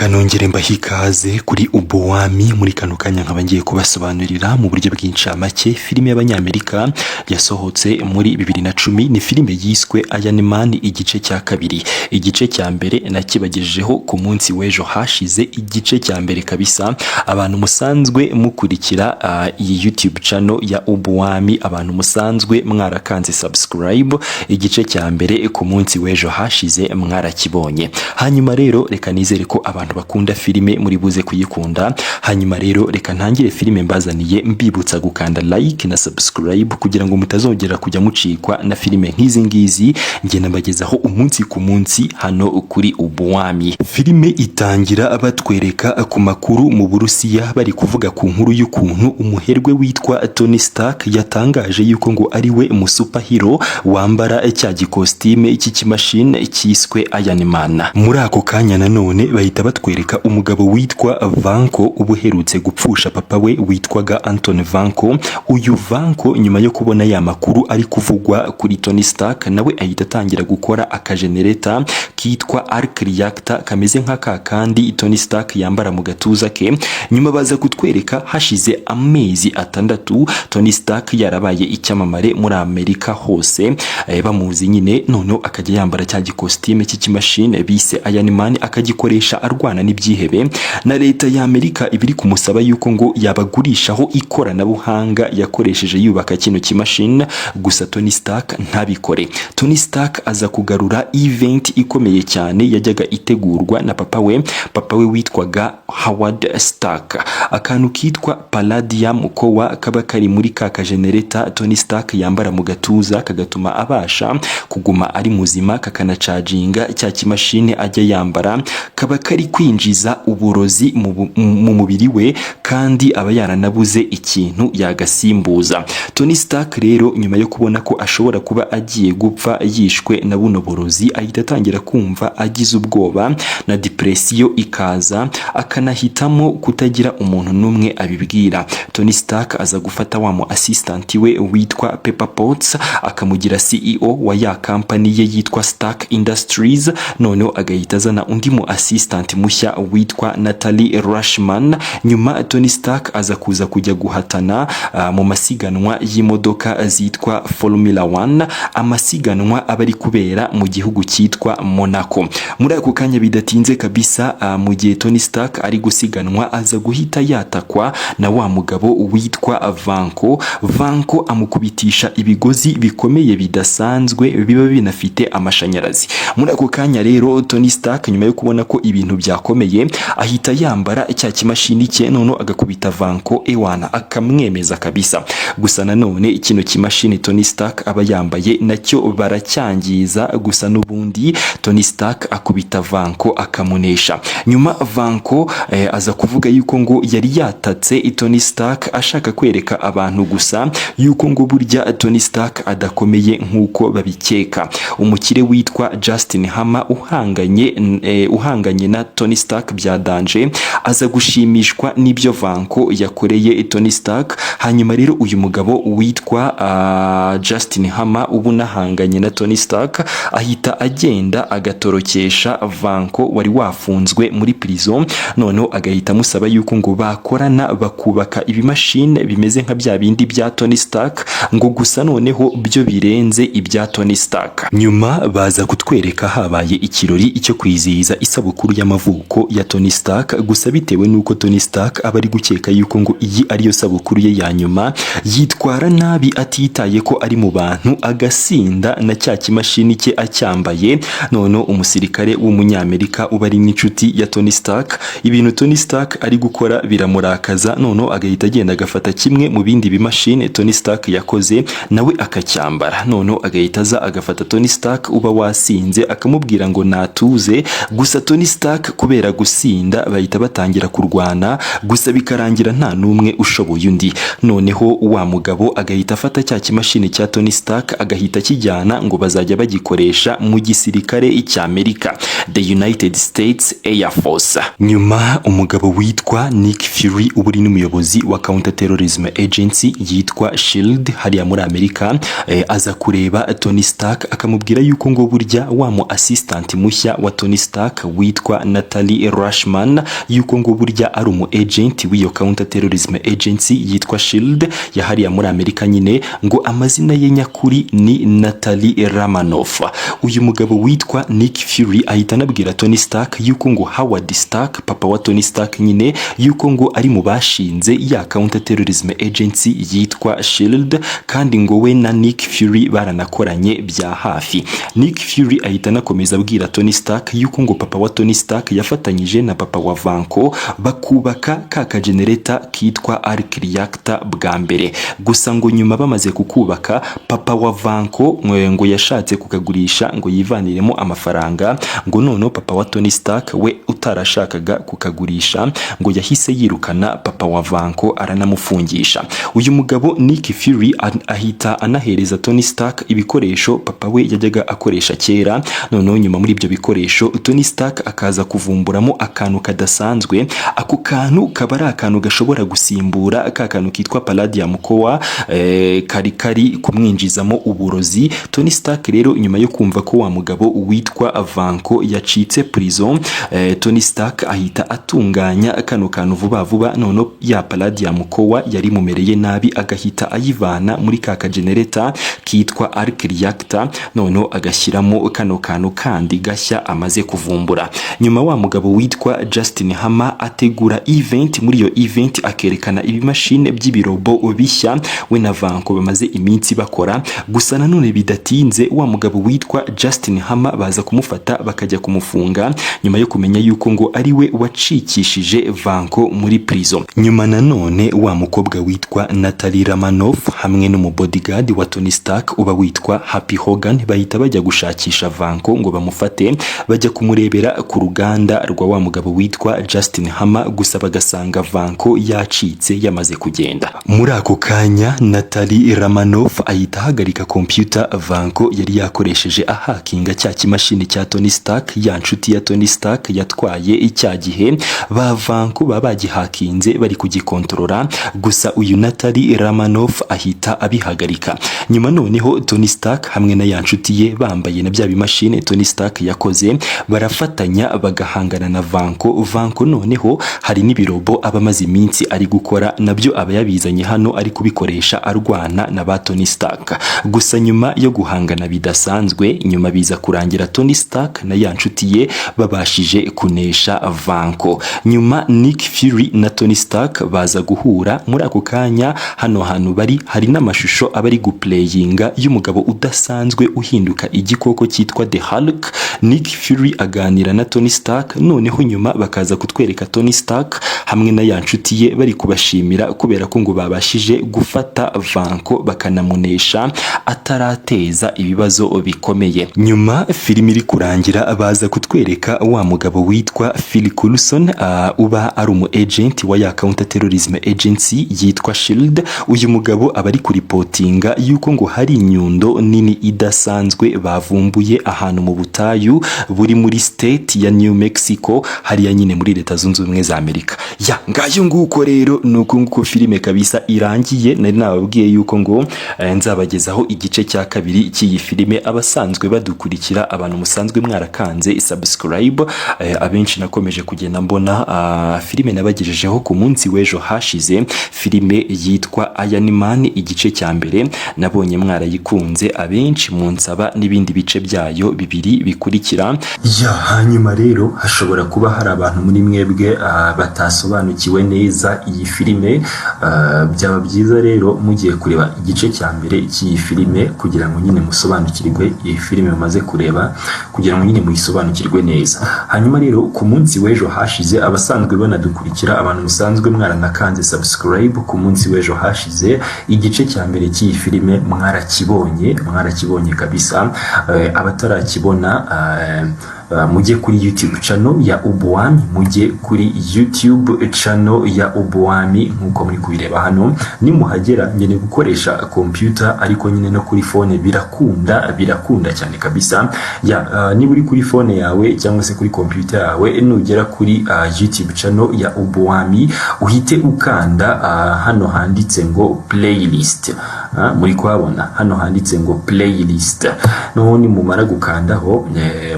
Reka nongere mbahe ikaze kuri Ubuwami. Muri kano kanya nkaba ngiye kubasobanurira mu buryo bw'incamake filime y'Abanyamerika yasohotse muri 2010. Ni filime yiswe Iron Man igice cya kabiri. Igice cya mbere nakibagejejeho ku munsi w'ejo hashize. Igice cya mbere kabisa, abantu musanzwe mukurikira iyi YouTube channel ya Ubuwami, abantu musanzwe mwarakanze subscribe, igice cya mbere ku munsi w'ejo hashize mwarakibonye. Hanyuma rero reka nizere ko abantu bakunda filime muri buze kuyikunda. Hanyuma rero reka ntangire filime mbazaniye, mbibutsa gukanda like na subscribe kugira ngo mutazongera kujya mucikwa na filime nk'izi ngizi ngenda mbagezaho umunsi ku munsi hano kuri Ubuwami. Filime itangira batwereka ku makuru mu Burusiya, bari kuvuga ku nkuru y'ukuntu umuherwe witwa Tony Stark yatangaje yuko ngo ari we mu superhero wambara cya gikositime cy'ikimashini cyiswe Iron Man. Muri ako kanya nanone bahita batwereka umugabo witwa Vanko, uba uherutse gupfusha papa we witwaga Anton Vanko. Uyu Vanko, nyuma yo kubona ya makuru ari kuvugwa kuri Tony Stark, nawe ahita atangira gukora akajenereta kitwa Arc Reactor, kameze nka ka kandi Tony Stark yambara mu gatuza ke. Nyuma baza kutwereka hashize amezi 6, Tony Stark yarabaye icyamamare muri Amerika hose, bamuzi nyine. Noneho akajya yambara cya gikositime cy'ikimashini bise Iron Man, akagikoresha arwana n'ibyihebe. Na leta ya Amerika ibiri kumusaba yuko ngo yabagurishaho ikoranabuhanga yakoresheje yubaka kino kimashini, gusa Tony Stark ntabikore. Tony Stark aza kugarura event ikomeye cyane yajyaga itegurwa na papa we, papa we witwaga Howard Stark. Akantu kitwa Palladium Core kaba kari muri ka kajenereta Tony Stark yambara mu gatuza, kagatuma abasha kuguma ari muzima, kakanacaginga cya kimashini ajya yambara, kaba kari kwinjiza uburozi mu mubiri we, kandi aba yaranabuze ikintu yagasimbuza. Tony Stark rero, nyuma yo kubona ko ashobora kuba agiye gupfa yishwe na buno burozi, ahita atangira kumva agize ubwoba na depression ikaza, akanahitamo kutagira umuntu n'umwe abibwira. Tony Stark aza gufata wa mu assistant we witwa Pepper Potts, akamugira CEO wa ya company ye yitwa Stark Industries. Noneho agahita azana undi mu assistant mushya witwa Natalie Rushman. Nyuma Tony Stark aza kuza kujya guhatana mu masiganwa y'imodoka zitwa Formula 1, amasiganwa aba ari kubera mu gihugu cyitwa Monaco. Muri ako kanya, bidatinze kabisa, mu gihe Tony Stark ari gusiganwa, aza guhita yatakwa na wa mugabo witwa Vanko. Vanko amukubitisha ibigozi bikomeye bidasanzwe biba binafite amashanyarazi. Muri ako kanya rero Tony Stark, nyuma yo kubona ko ibintu byakomeye, ahita yambara cya kimashini cye, noneho agakubita Vanko, ewana akamwemeza kabisa. Gusa nanone kino kimashini Tony Stark aba yambaye nacyo baracyangiza, gusa n'ubundi Tony Stark akubita Vanko akamunesha. Nyuma Vanko aza kuvuga yuko ngo yari yatatse Tony Stark ashaka kwereka abantu gusa yuko ngo burya Tony Stark adakomeye nk'uko babikeka. Umukire witwa Justin Hammer uhanganye na Tony Stark bya danger aza gushimishwa n'ibyo Vanko yakoreye Tony Stark. Hanyuma rero uyu mugabo witwa Justin Hammer, ubu unahanganye na Tony Stark, ahita agenda agatorokesha Vanko wari wafunzwe muri prison, noneho agahita amusaba yuko ngo bakorana bakubaka ibimashini bimeze nka bya bindi bya Tony Stark, ngo gusa noneho byo birenze ibya Tony Stark. Nyuma baza kutwereka habaye ikirori cyo kwizihiza isabukuru y'amavuko ya Tony Stark. Gusa bitewe n'uko Tony Stark aba ari gukeka yuko ngo iyi ariyo sabukuru ye ya nyuma, yitwara nabi atitaye ko ari mu bantu, agasinda na cya kimashini cye acyambaye. Noneho umusirikare w'Umunyamerika uba ari n'inshuti ya Tony Stark, ibintu Tony Stark ari gukora biramurakaza, noneho agahita agenda agafata kimwe mu bindi bimashini Tony Stark yakoze, nawe akacyambara. Noneho agahita aza agafata Tony Stark uba wasinze, akamubwira ngo natuze. Gusa Tony Stark kubera gusinda bahita batangira kurwana, gusa bikarangira nta n'umwe ushoboye undi. Noneho wa mugabo agahita afata cya kimashini cya Tony Stark, agahita akijyana ngo bazajya bagikoresha mu gisirikare cy'Amerika, the United States Air Force. Nyuma umugabo witwa Nick Fury, uba uri n'umuyobozi wa Counter Terrorism Agency yitwa Shield hariya muri Amerika, aza kureba Tony Stark, akamubwira yuko ngo burya wa mu assistant mushya wa Tony Stark witwa Natalie Natalie Rushman yuko ngo burya ari umu agent w'iyo counter terrorism agency yitwa Shield yahariya muri Amerika nyine, ngo amazina ye nyakuri ni Natalie Romanoff. Uyu mugabo witwa Nick Fury ahita anabwira Tony Stark yuko ngo Howard Stark, papa wa Tony Stark nyine, yuko ngo ari mu bashinze ya counter terrorism agency yitwa Shield, kandi ngo we na Nick Fury baranakoranye bya hafi. Nick Fury ahita anakomeza abwira Tony Stark yuko ngo papa wa Tony Stark yafatanyije na papa wa Vanko bakubaka ka kagenerator kitwa Arc Reactor bwa mbere. Gusa ngo nyuma bamaze kukubaka, papa wa Vanko ngo yashatse kukagurisha ngo yivaniremo amafaranga. Ngo noneho papa wa Tony Stark we utarashakaga kukagurisha, ngo yahise yirukana papa wa Vanko, aranamufungisha. Uyu mugabo Nick Fury ahita anahereza Tony Stark ibikoresho papa we yajyaga akoresha kera. Noneho nyuma muri ibyo bikoresho, Tony Stark akaza kuvumburamo akantu kadasanzwe. Ako kantu kaba ari akantu gashobora gusimbura ka kantu kitwa Palladium Core kari kumwinjizamo uburozi. Tony Stark rero, nyuma yo kumva ko wa mugabo witwa Vanko yacitse prison, Tony Stark ahita atunganya kano kantu vuba vuba. Noneho ya Palladium Core yari mumereye nabi agahita ayivana muri ka kagenerator kitwa Arc Reactor, noneho agashyiramo kano kantu kandi gashya amaze kuvumbura. Nyuma wa mugabo witwa Justin Hammer ategura event. Muri iyo event akerekana ibimashini by'ibirobo bishya we na Vanko bamaze iminsi bakora. Gusa nanone bidatinze, wa mugabo witwa Justin Hammer baza kumufata, bakajya kumufunga nyuma yo kumenya yuko ngo ari we wacikishije Vanko muri prison. Nyuma nanone wa mukobwa witwa Natalie Romanoff hamwe n'umubodyguard wa Tony Stark uba witwa Happy Hogan bahita bajya gushakisha Vanko ngo bamufate. Bajya kumurebera ku ruganda rwa wa mugabo witwa Justin Hammer, gusa bagasanga Vanko yacitse, yamaze kugenda. Muri ako kanya Natalie Romanoff ahita ahagarika computer Vanko yari yakoresheje ahakinga cya kimashini cya Tony Stark, ya nshuti ya Tony Stark yatwaye icya gihe. Ba Vanko baba bagihakinze, bari kugikontorora, gusa uyu Natalie Romanoff ahita abihagarika. Nyuma noneho Tony Stark hamwe na ya nshuti ye, bambaye na bya bimashini Tony Stark yakoze, barafatanya bagahangana na Vanko. Vanko noneho hari n'ibirobo aba amaze iminsi ari gukora, nabyo aba yabizanye hano, ari kubikoresha arwana na ba Tony Stark. Gusa nyuma yo guhangana bidasanzwe, nyuma biza kurangira Tony Stark na ya nshuti ye babashije kunesha Vanko. Nyuma Nick Fury na Tony Stark baza guhura. Muri ako kanya hano hantu bari hari n'amashusho aba ari guplayinga y'umugabo udasanzwe uhinduka igikoko cyitwa The Hulk. Nick Fury aganira na Tony Stark. Noneho nyuma bakaza kutwereka Tony Stark hamwe na ya nshuti ye bari kubashimira kubera ko ngo babashije gufata Vanko bakanamunesha atarateza ibibazo bikomeye. Nyuma filimi iri kurangira, baza kutwereka wa mugabo witwa Phil Coulson, uba ari umu agent wa ya counter terrorism agency yitwa Shield. Uyu mugabo aba ari kuripotinga yuko ngo hari inyundo nini idasanzwe bavumbuye ahantu mu butayu buri muri state ya New Mexico, hariya nyine muri Leta Zunze Ubumwe za Amerika. Ya ngayo nguko rero, ni uko nguko filime kabisa irangiye. Nari nababwiye yuko ngo nzabagezaho igice cya kabiri cy'iyi filime. Abasanzwe badukurikira, abantu musanzwe mwarakanze subscribe, abenshi nakomeje kugenda mbona filime nabagejejeho ku munsi w'ejo hashize, filime yitwa Iron Man igice cya mbere, nabonye mwarayikunze, abenshi munsaba n'ibindi bice byayo bibiri bikurikira. Ya hanyuma rero hashobora kuba hari abantu muri mwebwe batasobanukiwe neza iyi filime. Byaba byiza rero mugiye kureba igice cya mbere cy'iyi filime kugira ngo nyine musobanukirwe iyi filime mumaze kureba, kugira ngo nyine muyisobanukirwe neza. Hanyuma rero ku munsi w'ejo hashize, abasanzwe banadukurikira, abantu musanzwe mwaranakanze subscribe, ku munsi w'ejo hashize igice cya mbere cy'iyi filime mwarakibonye, mwarakibonye kabisa. Abatarakibona, mujye kuri YouTube channel ya Ubuwami, mujye kuri YouTube channel ya Ubuwami nkuko muri kubireba hano. Nimuhagera, nyine gukoresha computer, ariko nyine no kuri phone birakunda, birakunda cyane kabisa. Ya niba uri kuri phone yawe cyangwa se kuri computer yawe, nugera kuri YouTube channel ya Ubuwami, uhite ukanda hano handitse ngo playlist. Muri kuhabona hano handitse ngo playlist. Noneho nimumara gukandaho,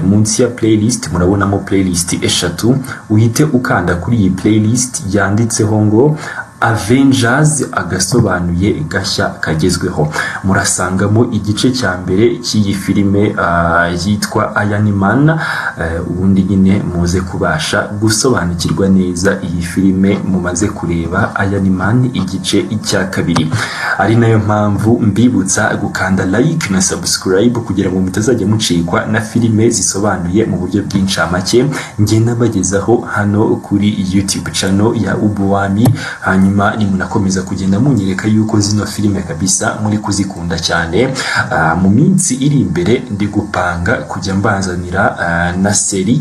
munsi ya playlist playlist, murabonamo playlist eshatu. Uhite ukanda kuri iyi playlist yanditseho ngo "Avengers agasobanuye gashya kagezweho". Murasangamo igice cya mbere cy'iyi filime yitwa Iron Man. Ubundi nyine muze kubasha gusobanukirwa neza iyi filime mumaze kureba Iron Man igice cya kabiri. Ari nayo mpamvu mbibutsa gukanda like na subscribe kugira ngo mutazajya mucikwa na filime zisobanuye mu buryo bw'incamake ngenda mbagezaho hano kuri YouTube channel ya Ubuwami. Hanyuma nimunakomeza kugenda munyereka yuko zino filime kabisa muri kuzikunda cyane, mu minsi iri imbere ndi gupanga kujya mbazanira na série,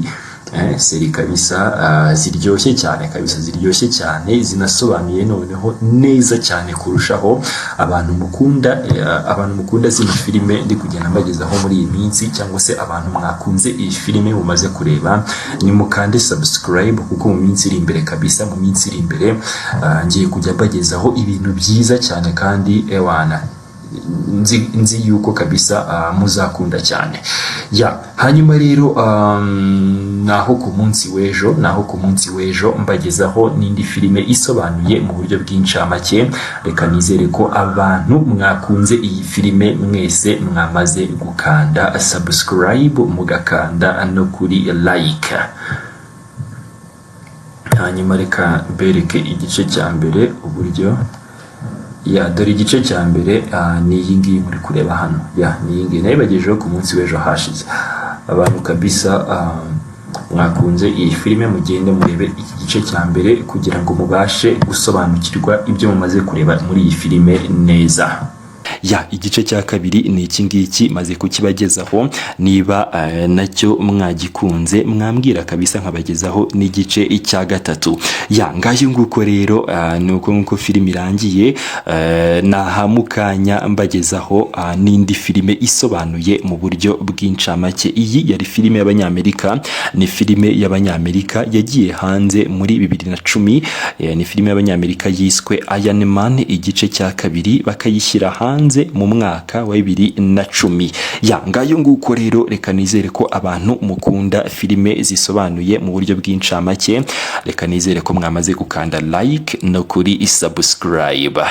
série kabisa ziryoshye cyane kabisa, ziryoshye cyane, zinasobanuye noneho neza cyane kurushaho. Abantu mukunda zino filime ndi kugenda mbagezaho muri iyi minsi, cyangwa se abantu mwakunze iyi filime mumaze kureba, ni mukande subscribe, kuko mu minsi iri imbere kabisa, mu minsi iri imbere ngiye kujya mbagezaho ibintu byiza cyane, kandi ewana nzi yuko kabisa muzakunda cyane. Ya, hanyuma rero naho ku munsi w'ejo mbagezaho n'indi filime isobanuye mu buryo bw'incamake. Reka nizere ko abantu mwakunze iyi filime mwese mwamaze gukanda subscribe, mugakanda no kuri like. Hanyuma reka mbereke igice cya mbere uburyo. Ya, dore igice cya mbere, ni iyi ngiyi muri kureba hano. Ya, ni iyi ngiyi nayibagejeho ku munsi w'ejo hashize. Abantu kabisa mwakunze iyi filime, mugende murebe iki gice cya mbere kugira ngo mubashe gusobanukirwa ibyo mumaze kureba muri iyi filime neza. Ya, igice cya kabiri ni iki ngiki maze kukibagezaho. Niba nacyo mwagikunze, mwambwira kabisa nkabagezaho n'igice cya gatatu. Ya, ngayo nguko rero, ni uko nguko filime irangiye. Naha mukanya mbagezaho n'indi filime isobanuye mu buryo bw'incamake. Iyi yari filime y'Abanyamerika, ni filime y'Abanyamerika yagiye hanze muri 2010. Ni filime y'Abanyamerika yiswe Iron Man igice cya kabiri, bakayishyira hanze mu mwaka wa 2010. Ya, ngayo nguko rero. Reka nizere ko abantu mukunda filime zisobanuye mu buryo bw'incamake, reka nizere ko mwamaze gukanda like no kuri subscribe.